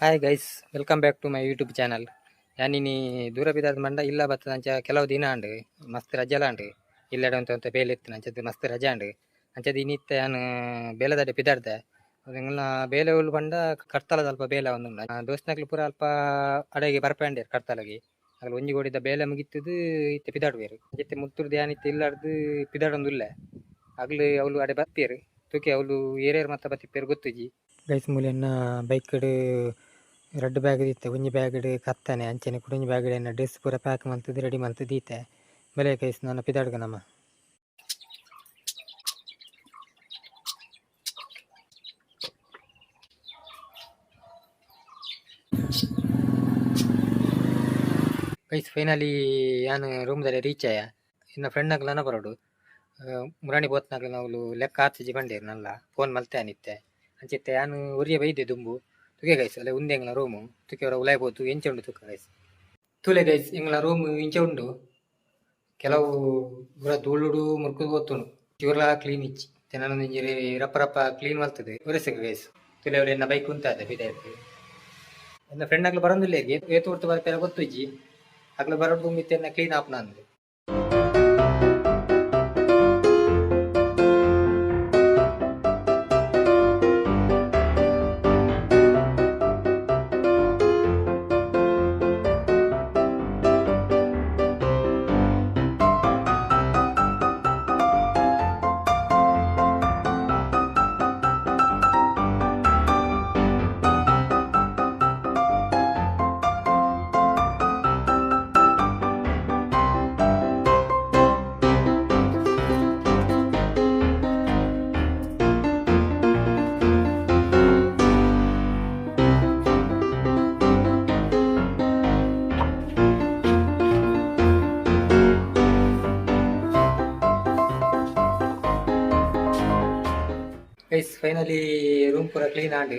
Hi guys, welcome back to my YouTube channel. ಯಾನಿನಿ ದೂರ ಬಿದಾದ ಮಂಡ ಇಲ್ಲ ಬತ್ತದ ಅಂಚ ಕೆಲವು ದಿನ ಆಂಡ್, ಮಸ್ತ್ ರಜೆಲ ಆಂಡ್. ಇಲ್ಲಡೆ ಒಂತೆ ಒಂತೆ ಬೇಲೆ ಇತ್ತು, ಅಂಚದ ಮಸ್ತ್ ರಜೆ ಆಂಡ್. ಅಂಚದ ಇನಿತ್ತ ಯಾನ್ ಬೇಲೆದಡೆ ಪಿದಾಡ್ದೆ. ಎಂಗ್ಲ ಬೇಲೆ ಉಲ್ಲು ಪಂಡ ಕರ್ತಲದ ಅಲ್ಪ ಬೇಲೆ ಒಂದುಂಡು. ದೋಸ್ತ್ನಕ್ಲು ಪೂರ ಅಲ್ಪ ಅಡೆಗೆ ಬರ್ಪಂಡೇರ್ ಕರ್ತಲಗೆ. ಅಕಲ್ ಒಂಜಿ ಗೋಡಿದ ಬೇಲೆ ಮುಗಿತ್ತದು ಇತ್ತೆ ಪಿದಾಡುವೆರ್. ಇತ್ತೆ ಮುತ್ತುರ್ದು ಯಾನ್ ಇತ್ತೆ ಇಲ್ಲಡ್ದು ಪಿದಾಡೊಂದುಲ್ಲೆ. ಅಗ್ಲು ಅವ್ಲು ಅಡೆ ಬತ್ತೆರ್ ತೂಕೆ ಅವ್ಲು ಏರೇರ್ ಮತ್ತ ಬತ್ತಿಪ್ಪೆರ್ ಗೊತ್ತುಜಿ. ಗೈಸ್, ಮೂಲೆನ್ನ ಬೈಕ್ಡ್ ರಡ್ಡ್ ಬ್ಯಾಗ್ ಇತ್ತೆ. ಒಂಜಿ ಬ್ಯಾಗ್ ಕತ್ತನೆ, ಅಂಚನೆ ಕುಡೊಂಜಿ ಬ್ಯಾಗ್ ಎನ್ನ ಡ್ರೆಸ್ ಪೂರ ಪ್ಯಾಕ್ ಮಲ್ತುದು ರೆಡಿ ಮಲ್ತುದು ದೀತೆ. ಬಲೆ ಗೈಸ್, ನನ ಪಿದಾಡ್ಗ ನಮ. ಗೈಸ್, ಫೈನಲಿ ಯಾನ್ ರೂಮ್ ದರೆ ರೀಚ್ ಆಯ. ಇನ್ನ ಫ್ರೆಂಡ್ ನಕುಲು ನನ ಬರೋಡು. ಮುರಾಣಿ ಪೋತ್ನಕ್ಲು ಅವ್ಲು ಲೆಕ್ಕ ಆತಿಜಿ ಪಂಡೇರ್. ನಲ್ಲ ಫೋನ್ ಮಲ್ತೆ ಆನಿತ್ತೆ. ಅಂಚಿತ್ತೆ ಯಾನ್ ಒರಿಯ ಬೈದೆ ದುಂಬು. ತುಗೆ ಗೈಸ್, ಅಲ್ಲ ಉಂದೆ ಎಂಗ್ಲ ರೂಮು. ತುಕೆ ಅವರ ಉಲಾಯ್ ಪೋತು ಎಂಚ ಉಂಡು ತುಕ ಗೈಸ್. ತೂಲೆ ಗೈಸ್, ಎಂಗ್ಲ ರೂಮ್ ಇಂಚ ಉಂಡು. ಕೆಲವು ಪೂರ ಧೂಳುಡು ಮುರ್ಕುದು ಪೋತುಂಡು. ಚೂರ್ಲಾ ಕ್ಲೀನ್ ಇಜ್ಜಿ. ಒಂಜಿ ರಪ್ಪ ರಪ್ಪ ಕ್ಲೀನ್ ಮಲ್ತದೆ ಒರೆಸೆಗ್ ಗೈಸ್. ತುಲೆ ಅವ್ರು ಎನ್ನ ಬೈಕ್ ಉಂತಾದೆ ಪಿದಾಯ್ತು. ಎನ್ನ ಫ್ರೆಂಡ್ ಅಕ್ಲು ಬರೋದಿಲ್ಲ. ಏತು ಹೊರ್ತು ಬರ್ಪೆರ ಗೊತ್ತುಜ್ಜಿ. ಅಕ್ಲು ಬರೋದು ದುಂಬಿತ್ತೆ ಎನ್ನ ಕ್ಲೀನ್ ಆಪ್ನ ಅಂದ್. ಗೈಸ್, ಫೈನಲಿ ರೂಮ್ ಪೂರ ಕ್ಲೀನ್ ಆಂಡ್.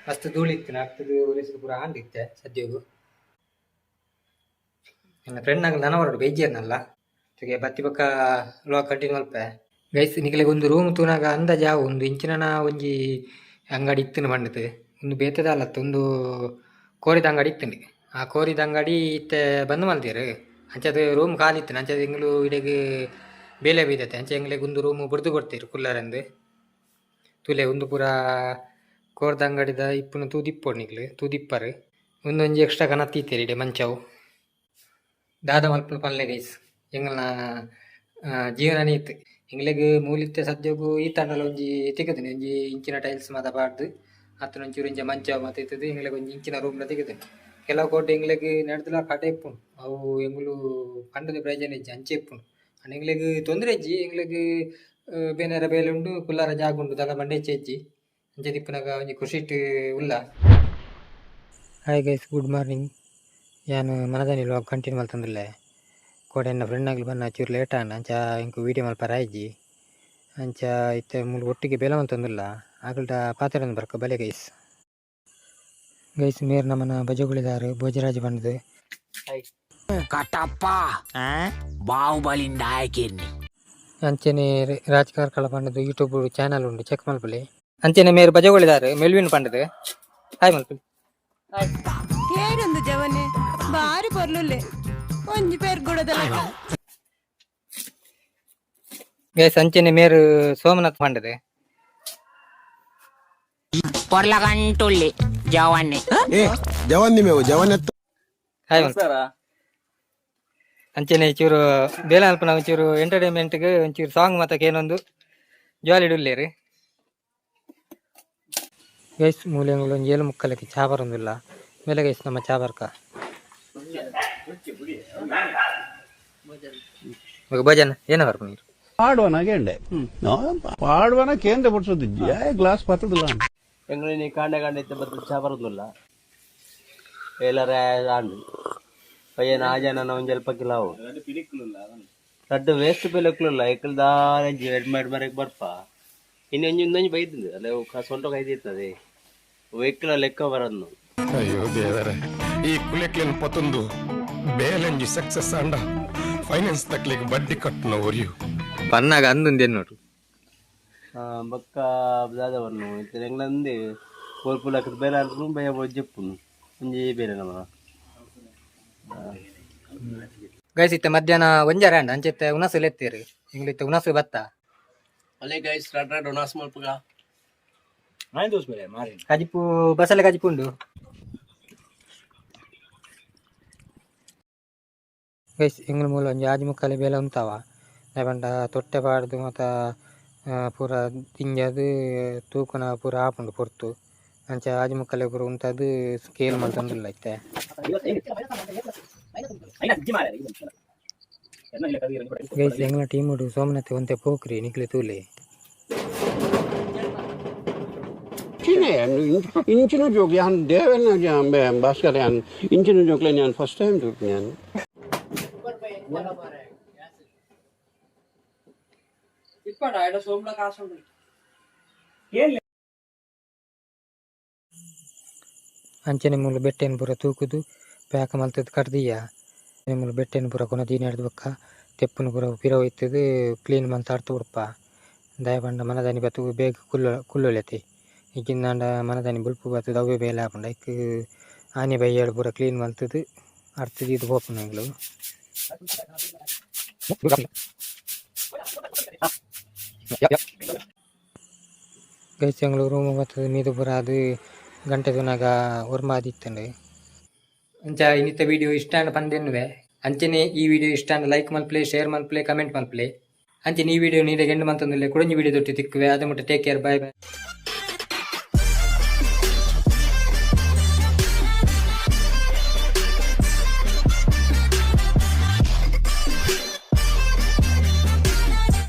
ಮಸ್ತ್ ಧೂಳು ಇತ್ತು, ನಾಕ್ತದು ಒರೆಸುದು ಪೂರ ಆಂಡ್ ಇತ್ತೆ ಸದ್ಯಗು. ನನ್ನ ಫ್ರೆಂಡ್ ನಾಗ ನನ ಹೊರಡು ಬೇಜಾರ್ನಲ್ಲ. ತುಗೆ ಬತ್ತಿ ಬೊಕ್ಕ ವ್ಲಾಗ್ ಕಂಟಿನ್ಯೂ ಮಲ್ಪೆ. ಗೈಸ್, ನಿಕಲೆಗ್ ಒಂದು ರೂಮ್ ತೂನಾಗ ಅಂದಾಜು ಆವು, ಒಂದು ಇಂಚಿನ ಒಂಜಿ ಅಂಗಡಿ ಇತ್ತಿನ ಪಂಡದು. ಒಂದು ಬೇತೆದ ಅಲ್ಲತ್ತು, ಒಂದು ಕೋರಿದ ಅಂಗಡಿ ಇತ್ತುಂಡು. ಆ ಕೋರಿದ ಅಂಗಡಿ ಇತ್ತೆ ಬಂದ್ ಮಲ್ದೇರು. ಅಂಚದ ರೂಮ್ ಖಾಲಿ ಇತ್ತು. ಅಂಚದ ಎಂಗ್ಲು ಇಡೆಗ್ ಬೇಲೆ ಬೀದತೆ. ಅಂಚೆ ಎಂಗ್ಲೆಗ್ ಒಂದು ರೂಮ್ ಬುಡ್ದು ಕೊಡ್ತೀರು ಕುಲ್ಲರಂದು. ತೂಲೆ, ಉಂದು ಪೂರ ಕೋರ್ದ ಅಂಗಡಿದ ಇಪ್ಪುನ ತೂದಿಪ್ಪೊಡು ನಿಕ್ಲು ತೂದಿಪ್ಪರು. ಉಂದೊಂಜಿ ಎಕ್ಸ್ಟ್ರಾ ಕನತ್ತೀತೇರ್ ಇಡೆ ಮಂಚವು. ದಾದ ಮಲ್ಪುನ ಪನ್ಲೆ ಗೈಸ್, ಎಂಗಲ್ನ ಜೀವನನೇ ಇತ್ತು. ಎಂಗ್ಲೆಗ್ ಮೂಲಿತ್ತೆ ಸದ್ಯಗು ಈ ತಂಡಲ ಒಂಜಿ ತಿಕ್ಕುದುಂಡು. ಒಂಜಿ ಇಂಚಿನ ಟೈಲ್ಸ್ ಮಾತ ಪಾಡ್ದು ಅತ್ತನ ಒಂಚೂರು ಇಂಚ ಮಂಚವು ಮಾತ ಇತ್ತುದು. ಎಂಗ್ಲೆಗ್ ಒಂಜಿ ಇಂಚಿನ ರೂಮ್ಲ ತಿಕ್ಕುದುಂಡು. ಕೆಲವು ಕೋಟೆ ಎಂಗ್ಲೆಗ್ ನಡ್ದಲ ಕಡೆ ಇಪ್ಪುಂಡು. ಅವು ಎಂಗುಲು ಪಂಡುದು ಪ್ರಯೋಜನ ಇಜ್ಜಿ, ಅಂಚೆ ಇಪ್ಪುಂಡು. ಅಂಡ ಎಂಗ್ಲೆಗ್ ತೊಂದರೆ ಇಜ್ಜಿ. ಎಂಗ್ಲೆಗ್ ಬೇನೆರ ಬೇಲೆ ಉಂಡು, ಕುಲ್ಲಾರ ಜಾಗ ಉಂಡು, ದಾಲ ಮಂಡೆ ಇಜ್ಜಿ. ಅಂಚ ದಿಪ್ಪುನಗ ಒಂಜಿ ಖುಷಿಟ್ ಉಲ್ಲ. Hi guys, good morning. ಯಾನ್ ಮನದಾನಿ ವ್ಲಾಗ್ ಕಂಟಿನ್ಯೂ ಮಲ್ತೊಂದುಲ್ಲೆ. ಕೋಡೆ ಎನ್ನ ಫ್ರೆಂಡ್ ನಕುಲು ಬನ್ನ ಚೂರು ಲೇಟ್ ಆಂಡ್. ಅಂಚ ಎಂಕ್ ವೀಡಿಯೋ ಮಲ್ಪರ ಆಯಿಜಿ. ಅಂಚ ಇತ್ತೆ ಮೂಲು ಒಟ್ಟಿಗೆ ಬೇಲೆ ಮಲ್ತೊಂದುಲ್ಲ. ಅಕಲ್ಡ ಪಾತೆರೊಂದು ಬರ್ಕ ಬಲೆ ಗೈಸ್. ಗೈಸ್, ಮೇರ್ ನಮನ ಬಜಗುಳಿದಾರ್ ಭೋಜರಾಜ್ ಪಂಡ್ದ್. ಕಟಪ್ಪ, ಬಾಹುಬಲಿ ನಾಯಕಿರ್ನಿ. ಅಂಚನೆ ರಾಜ್ ಕಾರ್ಕಳ ಪಂಡ್ದ್ ಯೂಟ್ಯೂಬ್ ಚಾನಲ್ ಉಂಡು, ಚೆಕ್ ಮಲ್ಪುಲೆ. ಅಂಚನೆ ಮೇರ್ ಬಜಗುಳಿದಾರ್ ಮೆಲ್ವಿನ್ ಪಂಡ್ದ್. ಹಾಯ್ ಮಲ್ಪುಲೆ. ಏರೊಂದು ಜವನೆ ಬಾರಿ ಪೊರ್ಲುಲ್ಲೆ, ಒಂಜಿ ಪೆರ್ಗುಡದ. ಗೈಸ್, ಅಂಚನೆ ಮೇರ್ ಸೋಮನಾಥ್ ಪಂಡ್ದ್. ಪೊರ್ಲಗಂಟುಳ್ಳಿ ಜವಾನಿ. ಏ ಜವಾನ್ ಮೇವು ಜವಾನ್ ಎತ್ತ. ಹಾಯ್ ಮಲ್ಪುಲೆ. ಅಂಚನೆ ಚೂರು ಬೇಲೆ ಮಲ್ಪುನ ಒಂಚೂರು ಎಂಟರ್ಟೈನ್ಮೆಂಟ್ ಗ್ ಒಂಚೂರು ಸಾಂಗ್ ಮಾತ ಕೇನೊಂದು ಜಾಲಿ ಉಲ್ಲೇರ್. ಗೈಸ್, ಮೂಲೆ ಒಂಜಿ ಏಳು ಮುಕ್ಕಲಕ್ಕೆ ಚಾ ಬರೊಂದುಲ್ಲ. ಮೇಲೆ ಗೈಸ್, ನಮ್ಮ ಚಾ ಬರ್ಕ. ಭಜನ್ ಏನ ಬರ್ಪ ನೀರು. ಪಾಡುವನ ಕೇಂಡೆ ಪಾಡುವನ ಕೇಂದ್ರ ಪಡಿಸೋದು ಗ್ಲಾಸ್ ಪತ್ತದಿಲ್ಲ. ಎಂಗ್ಲೇನಿ ಕಾಂಡೆ ಕಾಂಡೆ ಇತ್ತೆ ಬತ್ತು ಚಾ ಬರೋದಿಲ್ಲ. ಎಲ್ಲರ ಆಂಡು ಪಯ್ಯನ ಆ ಜನ ಒಂಜಿ ಅಲ್ಪ ಕಿಲಾವು ರಡ್ಡ್ ವೇಸ್ಟ್ ಪಿಲಕ್ಲುಲ್ಲ. ಎಕ್ಕಲ್ ದಾಲ ಎಡ್ ಮಾಡಿ ಮರಕ್ ಬರ್ಪ. ಇನ್ನು ಒಂಜಿ ಒಂದೊಂಜಿ ಬೈದಿಂದು ಅಲ್ಲ, ಸೊಂಟ ಕೈದಿರ್ತದೆ. ವೆಹಿಕಲ್ ಲೆಕ್ಕ ಬರನ್ನು. ಅಯ್ಯೋ ದೇವರೇ, ಈ ಕುಲೆಕ್ಲೆನ್ ಪತೊಂದು ಬೇಲೆಂಜಿ ಸಕ್ಸಸ್ ಆಂಡ ಫೈನಾನ್ಸ್ ತಕ್ಲಿಗೆ ಬಡ್ಡಿ ಕಟ್ಟುನ ಒರಿಯು. ಪನ್ನಾಗ ಅಂದುಂದೇನು ನೋಡು. ಬೊಕ್ಕ ದಾದ ಬರ್ನು ಇತ್ತೆ ಎಂಗ್ಲಂದು ಪೋಲ್ಪು ಲಕ್ಕದ ಬೇಲೆ ಆಲ್ಪುನು ಬಯ್ಯ ಜೆಪ್ಪುನು ಒಂಜಿ ಬೇಲೆ ನಮ್ಮ. ಗೈಸ್, ಇತ್ತೆ ಮಧ್ಯಾಹ್ನ ಒಂಜಾರ ಅಂಡ ಅಂಚೆತ್ತೆ ಉಣಸು ಲೆತ್ತೀರಿ. ಇಂಗ್ಲ ಇತ್ತೆ ಉಣಸು ಬತ್ತ. ಅಲ್ಲೇ ಗೈಸ್, ರಡ್ ರಡ್ ಉಣಾಸ್ ಮಲ್ಪುಗ. ಕಜಿಪು, ಬಸಳೆ ಕಜಿಪು ಉಂಡು. ಗೈಸ್, ಎಂಗ್ಲ ಮೂಲ ಒಂಜಿ ಆಜಿ ಮುಕ್ಕಾಲಿ ಬೇಲೆ ಉಂತಾವ. ದಾಯೆ ಪಂಡ ತೊಟ್ಟೆ ಪಾಡ್ದು ಮಾತ ಪೂರ ದಿಂಜಾದ್ ತೂಕುನ ಪೂರ ಆಪುಂಡು ಪೊರ್ತು. ಅಂಚ ಆಜಿ ಮುಕ್ಕಾಲಿ ಪೂರ ಉಂತಾದ್ ಸ್ಕೇಲ್ ಮಲ್ತೊಂದುಲ್ಲ ಇತ್ತೆ. ಗೈಸ್, ಎಂಗ್ಲ ಟೀಮ್ ಸೋಮನಾಥ್ ಒಂತೆ ಪೋಕ್ರಿ ನಿಕ್ಲೆ ತೂಲೆ. ಇಂಚಿನ ಜೋಕ್ ಯಾನ್ ದೇವನ ಭಾಸ್ಕರ್, ಯಾನ್ ಇಂಚಿನ ಜೋಕ್ಲೆ ನಾನು ಫಸ್ಟ್ ಟೈಮ್ ತೂಪಿ ನಾನು. ಅಂಚನೆ ಮೂಲು ಬೆಟ್ಟೆನ್ ಪೂರ ತೂಕುದು ಪ್ಯಾಕ್ ಮಲ್ತದ್ ಕಡ್ದಿಯ. ಮೂಲು ಬೆಟ್ಟೆನ್ ಪೂರ ಕೊನೊದು ನಡ್ದು ಬೊಕ್ಕ ತೆಪ್ಪುನು ಪೂರ ಪಿರ ಒಯ್ತುದು ಕ್ಲೀನ್ ಮಂತ್ ಅರ್ತ್ ಬುಡ್ಪ. ದಾಯೆ ಪಂಡ ಮನದಾನಿ ಬತ್ತ್ ಬೇಗ ಕುಲ್ಲ ಕುಲ್ಲೊಲೆತಿ. ಇಜ್ಜಿಂದಾಂಡ ಮನದಾನಿ ಬೊಲ್ಪು ಬತ್ತುದು ಅವ್ವೆ ಬೇಲೆ ಆಪುಂಡು. ಐಕ್ ಆನೆ ಬಯ್ಯಡ್ ಪೂರ ಕ್ಲೀನ್ ಮಲ್ತುದು ಅರ್ತ್ ದೀದ್ ಪೋಪುನು ಎಂಕ್ಲು. ಗೈಸ್, ಎಂಕ್ಲು ರೂಮ್ ಬತ್ತುದು ಮೀದು ಪೂರ ಅದು ಗಂಟೆ ತೂನಗ ಒರ್ಂಬ ಆದಿತ್ತುಂಡು. ಅಂಚ ಇನ್ನಿತ ವಿಡಿಯೋ ಇಷ್ಟ ಆಂಡ ಪಂದೆನ್ನುವೆ. ಅಂಚನೆ ಈ ವಿಡಿಯೋ ಇಷ್ಟ ಆಂಡ ಲೈಕ್ ಮಲ್ಪಲೆ, ಶೇರ್ ಮಲ್ಪಲೆ, ಕಮೆಂಟ್ ಮಲ್ಪಲೆ. ಅಂಚನೆ ಈ ವಿಡಿಯೋ ನೀಡೆ ಎಂಡ್ ಮಂತೊಂದುಲ್ಲೆ. ಕುಡೊಂಜಿ ವಿಡಿಯೋ ದೊಟ್ಟಿ ತಿಕ್ಕುವೆ. ಅದ ಮುಟ್ಟ ಟೇಕ್ ಕೇರ್, ಬಾಯ್ ಬಾಯ್.